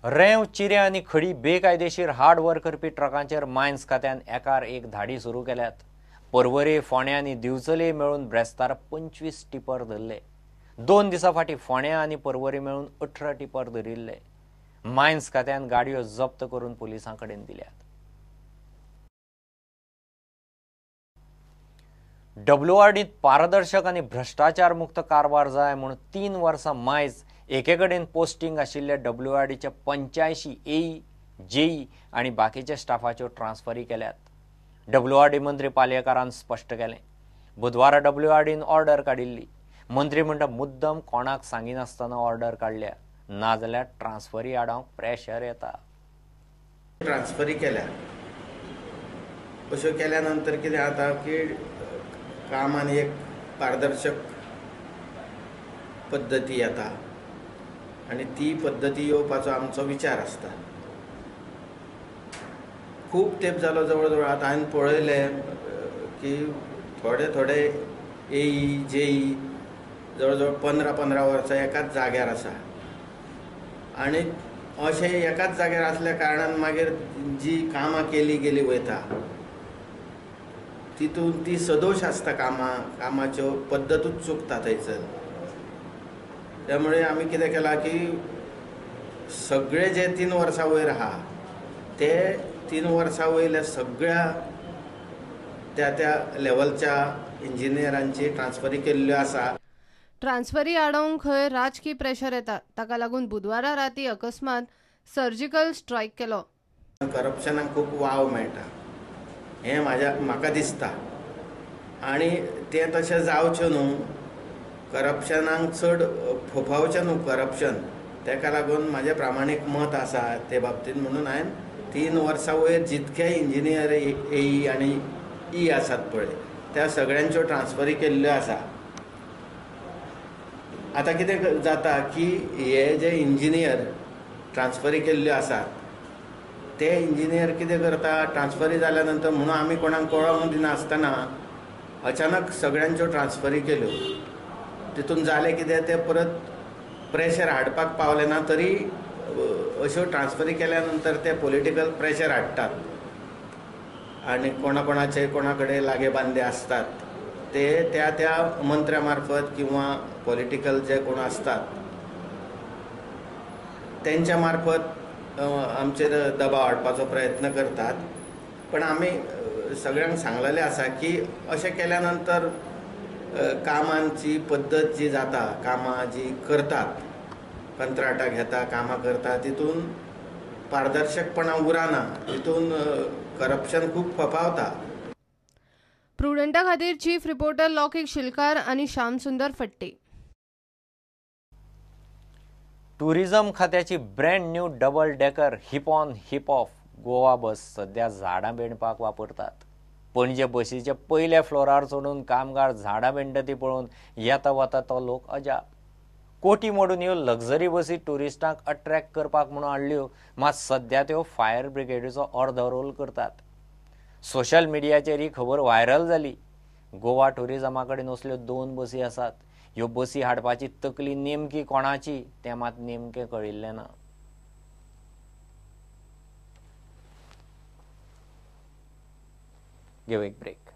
रेंव, चिरे आनी खडी बेकायदेशीर हार्ड वर्क करपी ट्रकांचेर मायन्स खात्यान एकार एक धाडी सुरू केल्यात. पर्वरे, फोंड्या आनी दिवचले मेळून ब्रेस्तार 25 टिपर धरले. 2 दिसां फाटीं फोंड्या आनी पर्वरे मेळून 18 टिपर धरिल्ले. मायन्स खात्यान गाडयो जप्त करून पुलिसां कडेन दिल्यात. डब्ल्यूआरडीत पारदर्शक आनी भ्रष्टाचार मुक्त कारभार जाय म्हूण 3 वर्सां मायज एके कडेन पोस्टिंग आशिल्ल्या डब्ल्यूआरडीच्या 85 एई, जेई आनी बाकीच्या स्टाफाच्यो ट्रान्सफरी केल्यात. डब्ल्यूआरडी मंत्री पालयेकारान स्पश्ट केलें. बुधवारा डब्ल्यूआरडीन ऑर्डर काडिल्ली. मंत्री म्हणटा मुद्दम कोणाक सांगिनासतना ऑर्डर काडल्या, नाजाल्यार ट्रान्सफरी आडावंक प्रेशर येता. ट्रान्सफरी केल्या, अश्यो केल्या नंतर कितें जाता की कामान एक पारदर्शक पद्दती येता आनी ती पद्दती येवपाचो आमचो विचार आसता. खूब तेंप जालो, जवळ जवळ आतां हांवें पळयलें की थोडे थोडे एई, जेई जवळ जवळ 15-15 वर्सां एकाच जाग्यार आसा आनी अशें एकाच जाग्यार आसल्या कारणान मागीर जी कामां केली गेली वयता तितून ती सदोश आसता, कामां कामाच्यो पद्दतूच चुकता थंयसर. त्यामुळे आमी कितें केलां की सगळे जे 3 वर्सां वयर आहा ते 3 वर्सां वयल्या सगळ्या त्या त्या लेवलच्या इंजिनियरांची ट्रान्सफरी केल्ल्यो आसा. ट्रान्सफरी आडोवंक खंय राजकी प्रेशर येता, ताका लागून बुधवारा राती अकस्मात सर्जिकल स्ट्रायक केलो. करप्शनाक खूब वाव मेळटा हें म्हाका दिसता आनी तें तशें जावचें न्हू, करप्शनाक चड फोफावचें न्हू करप्शन, तेका लागून म्हाजें प्रामाणीक मत आसा ते बाबतींत. म्हणून हांवें 3 वर्सां वयर जितके इंजिनियर एई आनी ई आसात पळय त्या सगळ्यांच्यो ट्रान्सफरी केल्ल्यो आसा. आतां कितें जाता की हे जे इंजिनियर ट्रान्सफरी केल्ल्यो आसात ते इंजिनियर कितें करता, ट्रान्सफरी जाल्या नंतर म्हणून आमी कोणाक कळोवंक दिनासतना अचानक सगळ्यांच्यो ट्रान्सफरी केल्यो. तितून जालें कितें, ते परत प्रेशर हाडपाक पावले ना तरी अश्यो ट्रान्सफरी केल्या नंतर ते पॉलिटिकल प्रेशर हाडटात आनी कोणा कोणाचे कोणा कडेन लागे बांदे आसतात ते त्या त्या मंत्र्या मार्फत किंवा पॉलिटिकल जे कोण आसतात तेंच्या मार्फत आमचेर दबाव हाडपाचो प्रयत्न करतात. पण आमी सगळ्यांक सांगलेलें आसा की अशें केल्या नंतर कामांची पद्दत जी जाता, कामां जी करतात, कंत्राटां घेता, कामां करता, तितून पारदर्शकपणा उरना, तितून करप्शन खूब फोफावता. प्रुडंटा खातीर चीफ रिपोर्टर लौकिक शिलकार आनी श्यामसुंदर फट्टे. टुरिझम खात्याची brand new double decker hip on hip off Goa bus सध्या झाडां बेणपाक वापरतात. पणजे बसीच्या पयल्या फ्लोरार चडून कामगार झाडां बेणटा ती पळोवन येता वता तो लोक अजाप. कोटी मोडून ह्यो लक्झरी बसी ट्युरिस्टांक अट्रॅक्ट करपाक म्हणून हाडल्यो, मात सध्या त्यो फायर ब्रिगेडीचो अर्दो रोल करतात. सोशल मिडियाचेर ही खबर व्हायरल जाली. गोवा टुरिझमा कडेन असल्यो 2 बसी आसात. ह्यो बसी हाडपाची तकली नेमकी कोणाची तें मात नेमकें कळिल्लें ना. घेवं एक ब्रेक.